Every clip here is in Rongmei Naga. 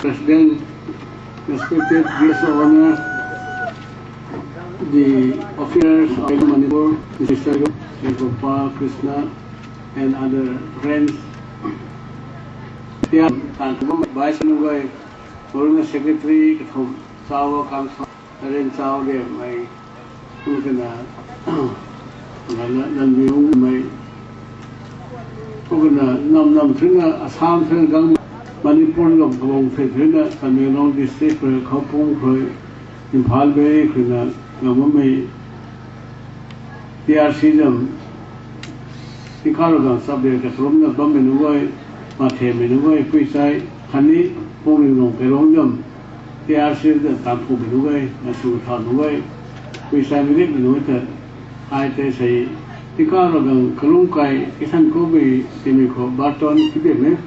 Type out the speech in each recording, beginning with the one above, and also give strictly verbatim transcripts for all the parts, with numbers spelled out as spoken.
President, respected guest of honor, the officers of Manipur, Mister Gopa, Krishna, and other friends. Tian, tan tu bam bai sanu gai, Foreign Secretary, kathum, Sawa Council, Ren Chao de mai, kum kana, lan lan mi hung mai, kum kana nam nam thuna Assam thuna gang Manipur lom kabong thei thuna Tamenglong district khou, Khoupum khou, Imphal Valley khou na ngam mai, T R C zam, Tingkauh Ragam Subject kathum na bammei nunc guay, Mathe mei nunc guay, Puisai, khatni Pungling Lung Keirong zam, T R C zam tampumei nunc guay, na sw tha nunc guay, Puisai mei ritmei nunc guay ta, ai tei sei, Tingkauh Ragam kalum kai, kisan koumei, timei khou, Barton, kibimei.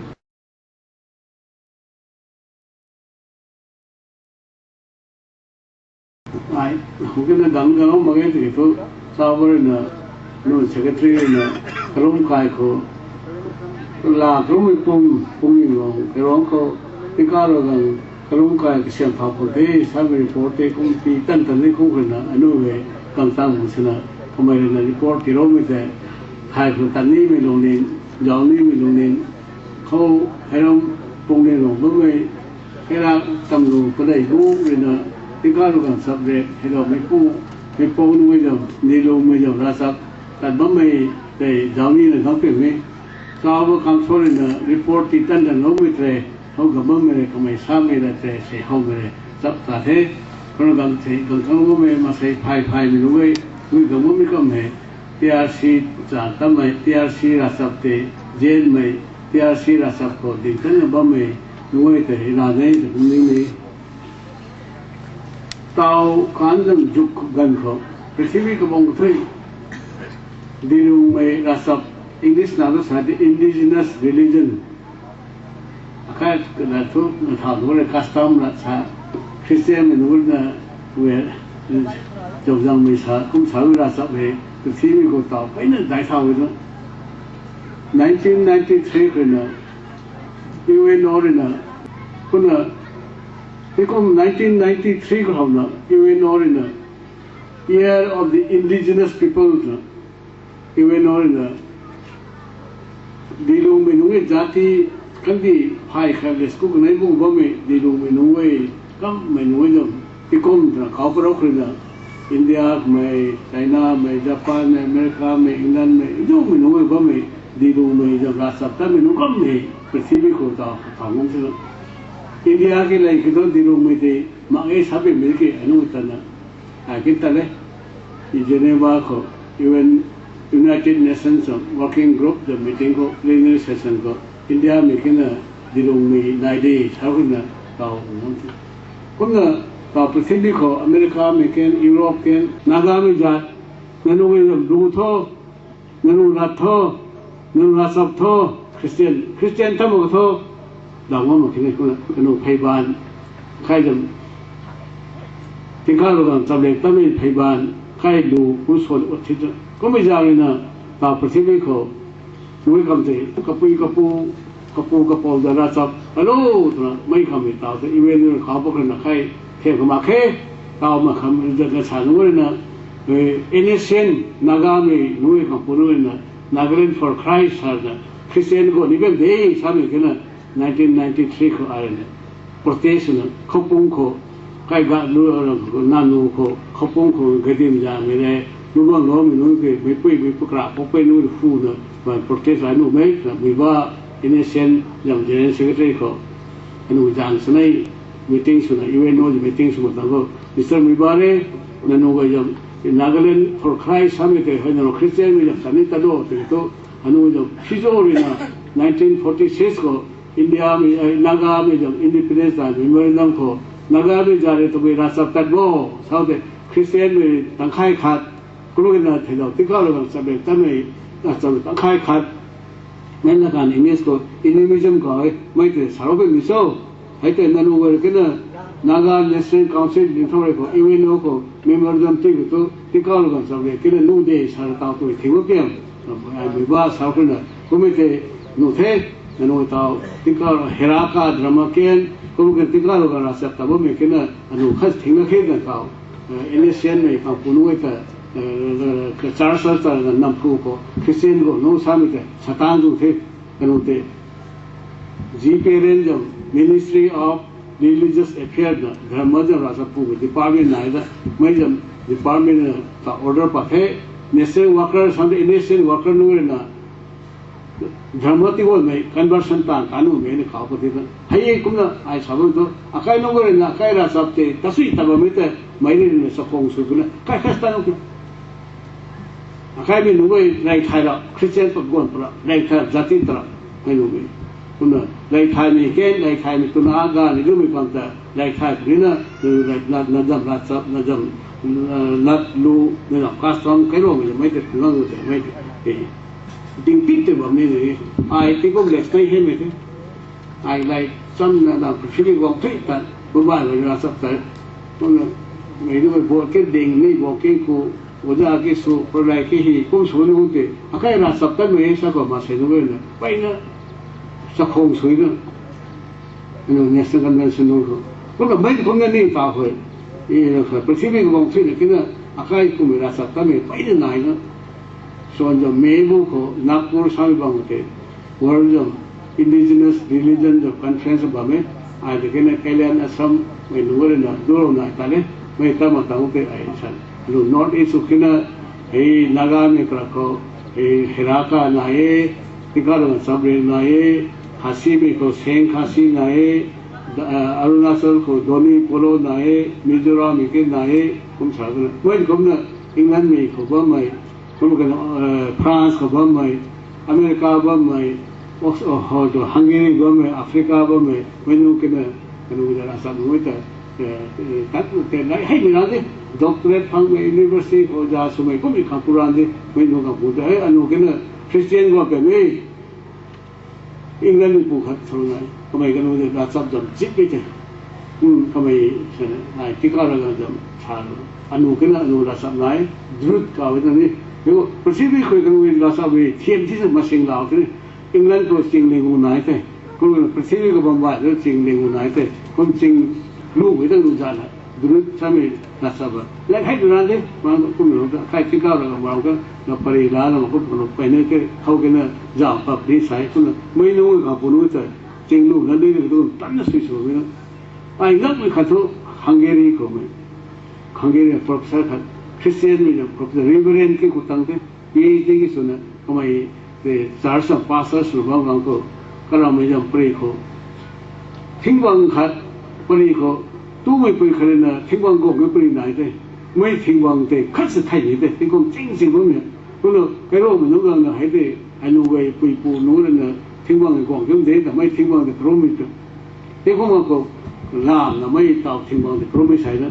Ai, hukina dang galou mak ge tiki thu, Sawa rui na, nu secretary rui na, kalum kai khou, la kalum pum, pum ning lung, Keirong khou, Tingkauh Ragam, kalum kai kasiam thau khou the, samei report tei kum ti tan tan ni kum khou na, anu hei, kang tang hu sina, kamei rui na report tiroumei tei, thai khou tan nimei lung ning, zau nimei lung ning, khou, heiram, pung ning lung bammei, Hei ra tam lu padei hu rui na, Tingkauh Ragam Subject, hei ra meipu, meipou nunc mei zam, Dilungmei zam ravchap, tat bammei tei zau ni na gang pimei. Sawa Council rui na report ti tan dan loumei tei, hou gam bammei rui kamei samei ra tei, sei houmei rui, chap ta the. Khou na gang tei, gang kang bammei, masei phay phay mei nunc mei, gui gam bammei kam hei, T R C cha tammei, T R C ravchap tei, zianmei, T R C ravchap khou ding tanna bammei, nunc mei tei, na de, kum ni mei. Tau kan zam zuk ganv khou, prithvi kabang kathui, Dilungmei ravchap, English na tu sa di indigenous religion. Akai na thu, na thau tu rui custom na sa, Christian mei nunc na, we, zau zangmei sa, kum sa ravchap hei, prithvi khou tau, peyna dai thau na. Nineteen ninety-three khou na, U N O rui na, kuna, hei kum nineteen ninety-three khou na, U N O rui na, Year of the Indigenous People na, U N O rui na, Dilungmei nunc e jati, kandi phay khat le school kanei bu bammei, Dilungmei nunc e, kammei nunc e zam, tikum twna kau parok rui na, India mei, China mei, Japan mei, America mei, England mei, Dilungmei nunc e bammei, Dilungmei zam ravchap tatmei nunc kammei, prithvi khou tau, tau nunc sina. India ki lei kiu thu Dilungmei tei, mak e sabimei ki, anu tana. Ai kin ta le, i Geneva khou, U N, United Nations working group the meeting khou, plenary session khou, India mei kina Dilungmei nai de, sa kumna tau nang the. Kumna tau prithvi khou, America mei ken, Europe ken, Nagamei zat, nanu e zam lu tho, nanu rat tho, nanu ravchap tho, Christian, Christian tha mak tho, dang mak kini kumna, nanu phey ban, kai zam, Tingkauh Ragam Subject tatmei phey ban, kai lu, kum suan ut thi ta. Kummei zang rui na, tau prithvi khou, nui kam tei, kapui kapu, kapu kapou da ravchap, alo, twna, mei kamei tau tei, U N rui kau pa khou na kai, thiam kama khe, tau ma kam, zat na sa nunc rui na, eh, N S C N, Nagamei, nui kampu nunc rui na, Nagaland for Christ, sa na, Christian khou ni bam de, samei kina, nineteen ninety-three khou ai na. Protest na, Khoupum khou, kai ga lu, nanu khou, Khoupum khou, gadim zangmei le, lu bang loumei nunc ke, meipui, meipukra, pokpui nunc fu na, ban protest ai nu mei, na Muivah, N S C N, zam General Secretary khou, anu zang sanei, meeting swna, U N O meeting sw mak tang khou, Mister Muivah re, nanu ga zam, Nagaland for Christ samei tei, hei nanu Christian mei zam sani ta do, tei tu, anu zam, sizo rui na, nineteen forty-six khou, India mei, eh, Nagamei zam independence ta memorandum khou, Nagamei zat rui tabui ravchap tat bo, sa tei Christian mei tangkhai khat, kulu na thei dau, Tingkauh Ragam Subject tatmei, ravchap tangkhai khat, mei na kan English khou, animism khou, eh, mei tei sa rou pei mi cho, hei tei nanu guay kina, Naga National Council ding thau rui khou, U N O khou, memorandum ti khou tu, Tingkauh Ragam Subject kina nu de, sa tau tu, thing piam, ai Muivah sa khou na, kummei tei, nu the, nanu tau, Tingkauh Heraka drama ken, Kum kan tingkauh rui kan ravchap ta bammei kena anu khat thingna khe kan tau, eh, N S C N mei khang pu nunc ta, eh, church ta na namphu khou Christian guang nunc samei ta Satan zu the, kanu te. G P R N zam Ministry of Religious Affairs na dharma zam ravchap pu department nai da, mei zam department na ta order pat the, national worker sam N S C N worker nunc rui na dharma tigaymei conversion tan kanu mei na kau pat the na. Hei e kumna ai sa bam tu, akai nunc rui na akai ravchap te, tasui ta bammei te, mei rui na chakhwang sui kuna, kai khas ta nunc. Akaimei nunc guay rey thay ra, Christian pat guan pra, rey thay ra, jati tara, mei nunc guay. Kumna rey thaymei ken, rey thaymei tuna aga ni lumei pang ta, rey thay puni na, na, na, na zam ravchap, na zam, na, lat lu, na zam custom, kai ro mei, mei te, na lu te, mei te. Ding tik te bam ni ni, ai ti kum les kai he mei te. Ai lai cham na na pwthimei guang thui tan, bu bai bai ravchap tan. Kumna, mei nunc guay bo ke ding, mei bo ke ku, oja ke su, pralay ke hi, kum su nunc te. Akai ravchap tan mei sa ko ma se nunc guay na, pai na, chakhwang sui na. Anu national convention nunc khou. Kumna mei kumna ni ta hoi. I na kha, pwthimei guang thui na kina, akai kummei ravchap tan mei, pai na nai na. Suan zam mei bu khou, Nagpur samei bang te. World zam indigenous religion zam conference bam e, ai de kena Kalyan Ashram mei nunc rui na dulou nai ta le, mei ta ma tang te ai san. Lu North East kina, hei Naga mei kra khou, hei Heraka nai e, tingkauh rui kan Chabriang nai e, Khasi mei khou Seng Khasi nai e, da, ah, Arunachal khou Doni Polo nai e, Mizoram mei ke nai e, kum sa kuna. Mei kumna England mei khou bammei, kum kena, eh, France khou bammei, America bammei, Ox-, oh, ho, to Hungary bammei, Africa bammei, mei nunc kena, kanu da ravchap nunc ta, eh, eh, tat te lai hei mei ran de, doctorate phangmei, university khou ja swmei, kummei khang pu ran de, mei nunc khang pu de, hei, anu kena Christian guang te mei, England mei pu khat thau nai, kamei kanu de ravchap zam zip mei te. Hmm, kamei, ai, tingkauh rui kan zam sa lu. Anu kena anu ravchap nai, Druid kaw e ta ni. Yo, pwthimei khou kanu ravchap e, thiam ti se masing lau te ni. England khou ching ling gu nai te. Kum pwthimei khou bam bai, ching ling gu nai te. Kum ching lu e ta lu za na. Druid samei ravchap ba. Lak hei du ran de, mang kum lu ta, kai tingkauh rui kan bam ka, na pari la na kum lu pai na ke, khou kena, zam pap di sai, kumna, mei nunc khang pu nunc ta, ching lu na de, tu tan na sui sui na. Ai ngakmei khat thu, Hungary khou mei. Hungary professor khat, Christian mei zam professor, Reverend ki khou tang te, P H D ki swna, kamei, te, church zam pastor sw bam bam khou, karammei zam pari khou. Thingguang khat, pari khou, tumei pui khat rui na, thingguang guangmei pari nai te, mei thingguang te, khat si thei ni te, tingkum ching ching bammei. Kumna, kairumei nunc guang na hei te, ai nu guay puipu nunc rui na, thingguang guang kum de, ta mei thingguang te karummei tu. Tingkum khou, lam na mei tau thingguang te karummei sai na.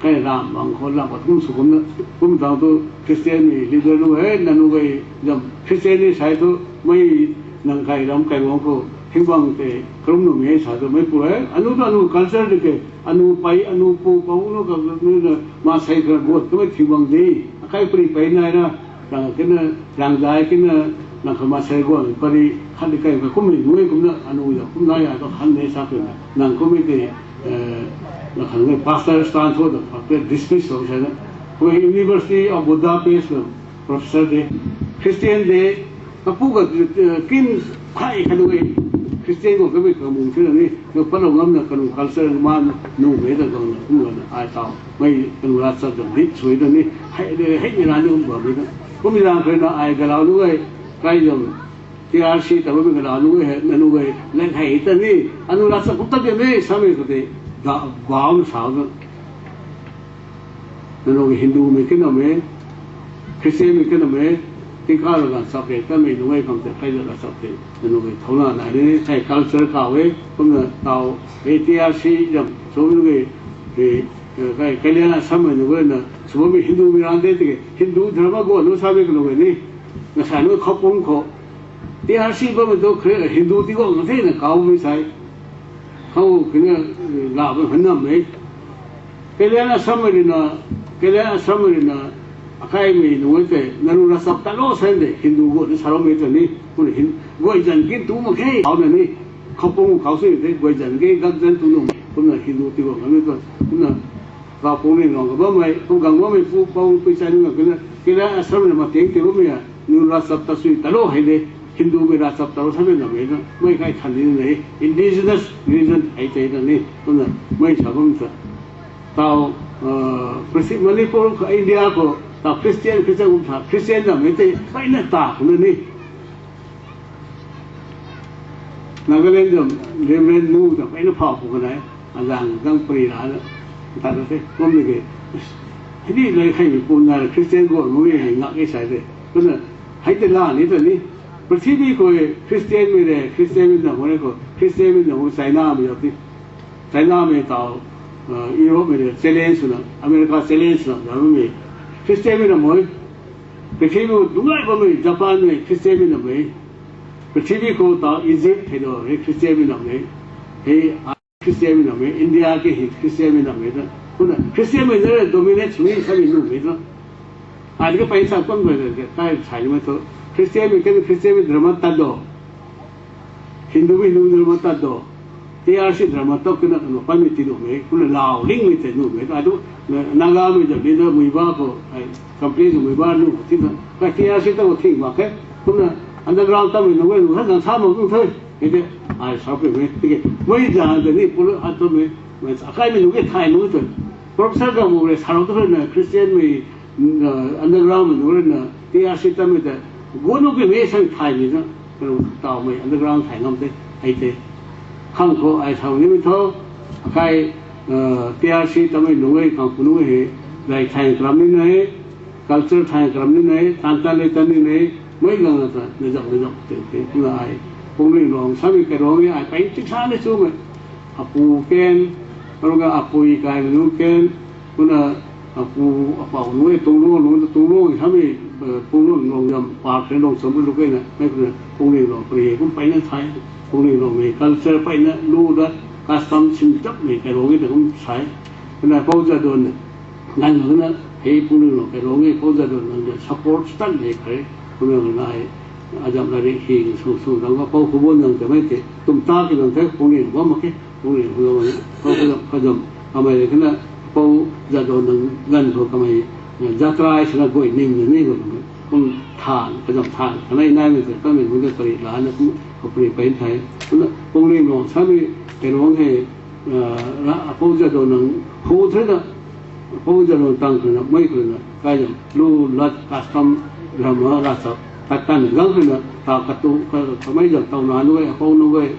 Kai lam bang khou lam pat kum sw kumna, kum tang tu Christian mei leader lu hei, nanu guay zam Christian ni sai tu mei nang kai lam kai bang khou, thingguang te karum numei sa tu mei pu hei, anu tu anu culture di ke, anu pei, anu pu, pau nu ka, nu na, ma sei kha guat, tumei thingguang di, akai pari pei nai na, rang kena, rang zai kena, nang kha ma sei guat, pari, khat di kai ka kummei, nuai kumna, anu ya, kum nai ya, tu khan de sa kena, nang kummei te, eh, nang khan de pastor stand for the, dismiss sw sai na, kummei University of Budapest na, professor de, Christian de, kapu ka, eh, kin khai kha nunc e, Christian khou kamei kha mung thina ni, nang patlou ngam na kanu culture man nunc mei ta guang na, kum guang na, ai tau, mei kanu ravchap zam di sui ta ni, hei de, hei ni ra ni kum bam ni ta. Kummei zang kha na ai galau nunc e, kai zam, T R C ta bammei galau nunc e, nanu e, lak hei ta ni, anu ravchap kum ta de mei, samei khou te, da, bau na sau na. Nanu Hindu mei kena mei, Christian mei kena mei, tingkauh rui kan chap e, kamei nunc e kam te, kai zat la chap te, nanu e thouna nai ni, kai culture kaw e, kumna tau, e T R C zam, sw nunc e, e, e, kai, Kalyan Ashram mei nunc e na, sw bammei Hindu mei ran de tiki, Hindu dharma guang nu samei kanu e ni, na sa nu khou pung khou, T R C bammei tu Hindu ti guang the na kaumei sai. Khou kena, eh, la bam hwn nam e. Kalyan Ashram rui na, Kalyan Ashram rui na, akaimei nunc e te, nanu ravchap ta lou san de, Hindu guang ni sa loumei ta ni, kum hin, guay zan kin tu mak khe, au na ni. Khou pung khou sui the, guay zan ge, gak zan tu nung, kumna Hindu ti bam nang ni tu, kumna, ka pung ni nung ka bammei, kum gang bammei pu, pung pui chai nung ka na, kila asam na mateng ti bammei a, nu ra sap ta sui ta lo hei de, Hindu mei ra sap ta lo sa mei na mei na, mei kai khan ni na, indigenous religion hei tei na ni, kumna, mei sa bam ta. Tau, uh, Christi-, Manipur, India khou, tau Christian, Christian kum tha, Christian na mei tei, pai na ta, kumna ni. Nagaland zam, Reverend Nu zam, pai na phau pu kanai, azang zang pari ra na, ta na the, kum ni ke, hei di lai khai mi pu na Christian gu mu ni ngak e sai de, kumna, hei te la ni ta ni, Prithibi khou Christian mei re, Christian mei na mo re khou, Christian mei na mo China mei zam ti, China mei tau, uh, Europe mei re challenge na, America challenge na, zam mei, Christian mei na mo, Prithibi khou dunglai bammei Japan mei Christian mei na mei, Prithibi khou tau Egypt hei do hei Christian mei na mei, hei Christian mei na mei, India ke hei Christian mei na mei ta, kumna Christian mei na re dominate sui sa mei nu mei ta. Ai ka pai sa pang bai de, kai sai mei thu, Christian mei ke Christian mei drama ta do. Hindu mei Hindu drama ta do. T R C drama ta kina kanu pan mei ti nu mei, kumna lau ling mei te nu mei ta du, Naga mei zam ni da mui ba khou, ai, complain mui ba nu ti na, kai T R C ta khou thing mak khe, kumna underground ta mei nu mei nu ha zang sa mak tu the. Hei de, ai sa pe mei, tiki, mei zang de ni pulu at ta mei, mei akai mei nu ke thai nu te. Professor ga mu re sa rou tu na Christian mei, underground mei nu re na, T R C ta mei ta, gu nu ke mei sang thai mei na, tau mei underground thai ngam te, hei te. Khang khou ai sa nimei thu, akai, uh, T R C ta mei nu e, kang pu nu e, zai thai karam ni na e, culture thai karam ni na e, tan tan le tan ni na e, mei gang na ta, na zam na zam te te, kumna ai, Pungling Luang sa mei kailong e, ai pai tik sa ni chu mei, apu ken, aruga apui kai mei nu ken, kumna apu, apau nu e, Tungluang nu, Tungluang sa mei, uh, Pungluang Luang zam, pa khe Luang sam lu ke na, mei kumna Pungling Luang pari kum pai na thai, Pungling Luang mei culture pai na lu da, custom sim chap mei kailong e ta kum sai, kumna Pou Jadon na, ngan lu na, hei Pungling Luang kailong e, Pou Jadon nang de support tan de khe, kumna nai, azam la ri hi su su dang ka Pou Khubun nang te mei te, tum ta ki nang te Pungling bam mak khe, Pungling Luang, Pou Khubun, Khubun, kamei le kena, Pou Jadon nang gan khou kamei, jatrai sina guay ning na ni khou, kum than, kazam than, kanei nai mei te, kamei hu de pari la na, kum, khou pari pai thai, kumna Pungling Luang sa mei, kailong hei, uh, ra, Pou Jadon nang, hu the na, Pou Jadon tang khou na, mei khou na, kai zam, lu lat custom, ram ra sa, tat tan gang khou na, ta katu, ka, kamei zam tau na nu e, apou nu e,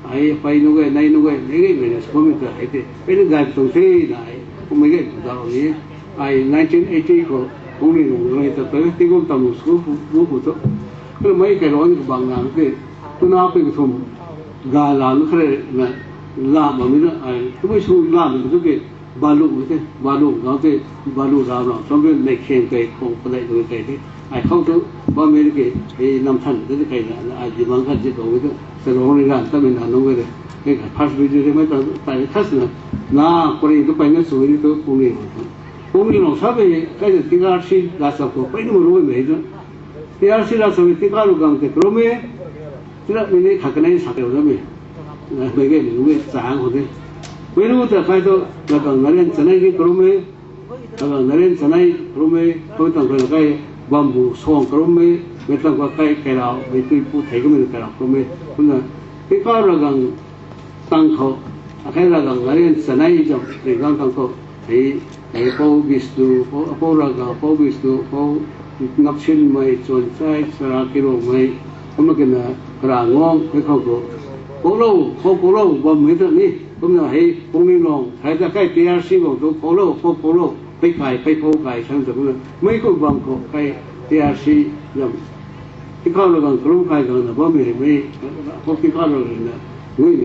ai, pai nu e, nei nu e, nei nei mei na school mei ta, ai te, pai na gay tuang the na ai, kum mei gay tu da ni, ai nineteen eighty khou, Pungling Luang mei ta, pai tingkum tam school bu bu tu, kumna mei kailong ni kabang na te, tuna pui kathum, ga la nu khare na, la ma mei na ai, tumei su la mei tu ke, balu mei te, balu gang te, balu ra na, tam mei nei khen kai, khou padai lu kai te, ai khou tu, bam mei ke, hei nam than te kai na, ai di bang khat zi khou mei tu, sa rong ni ran ta mei na nung e de, hei ka first video de mei ta, tai khat na, na, pari tu pai na su ni tu, Pungling Luang tu. Pungling Luang sa mei, kai de T R C, la sa khou, pai ni ma lu mei tu. T R C la sa mei, Tingkauh Ragang te karum e, tina mei ni khat kanei sa teu da mei. Mei ge mei lu e chang khou de. Mei lu ta kai tu, Ragang Naren Chanei ge karum e, Ragang Naren Chanei karum e, kum tang khou kai Bambu Song karum e, mei tang khou kai Kairau, mei tui pu thei kamei Kairau karum e. Kumna, Tingkauh Ragang tang khou, akai Ragang Naren Chanei zam, Ragang tang khou, hei, hei Pou Bisnu, Pou, Pou Ragang, Pou Bisnu, Pou Ngapsinmei, Chuanchai, Chara Kirongmei, kumna kena Kara Ngong, hei khou khou, Poulou, Pou Poulou bam mei ta ni, kumna hei Pungling Luang, hei ta kai T R C bam tu, Poulou, Pou Poulou, pei kai, pei Pou kai, sang ta kumna, mei kum bam khou, kai T R C zam, Tingkauh Ragang karum kai gang na bam mei, mei, Pou Tingkauh Ragang na, mei,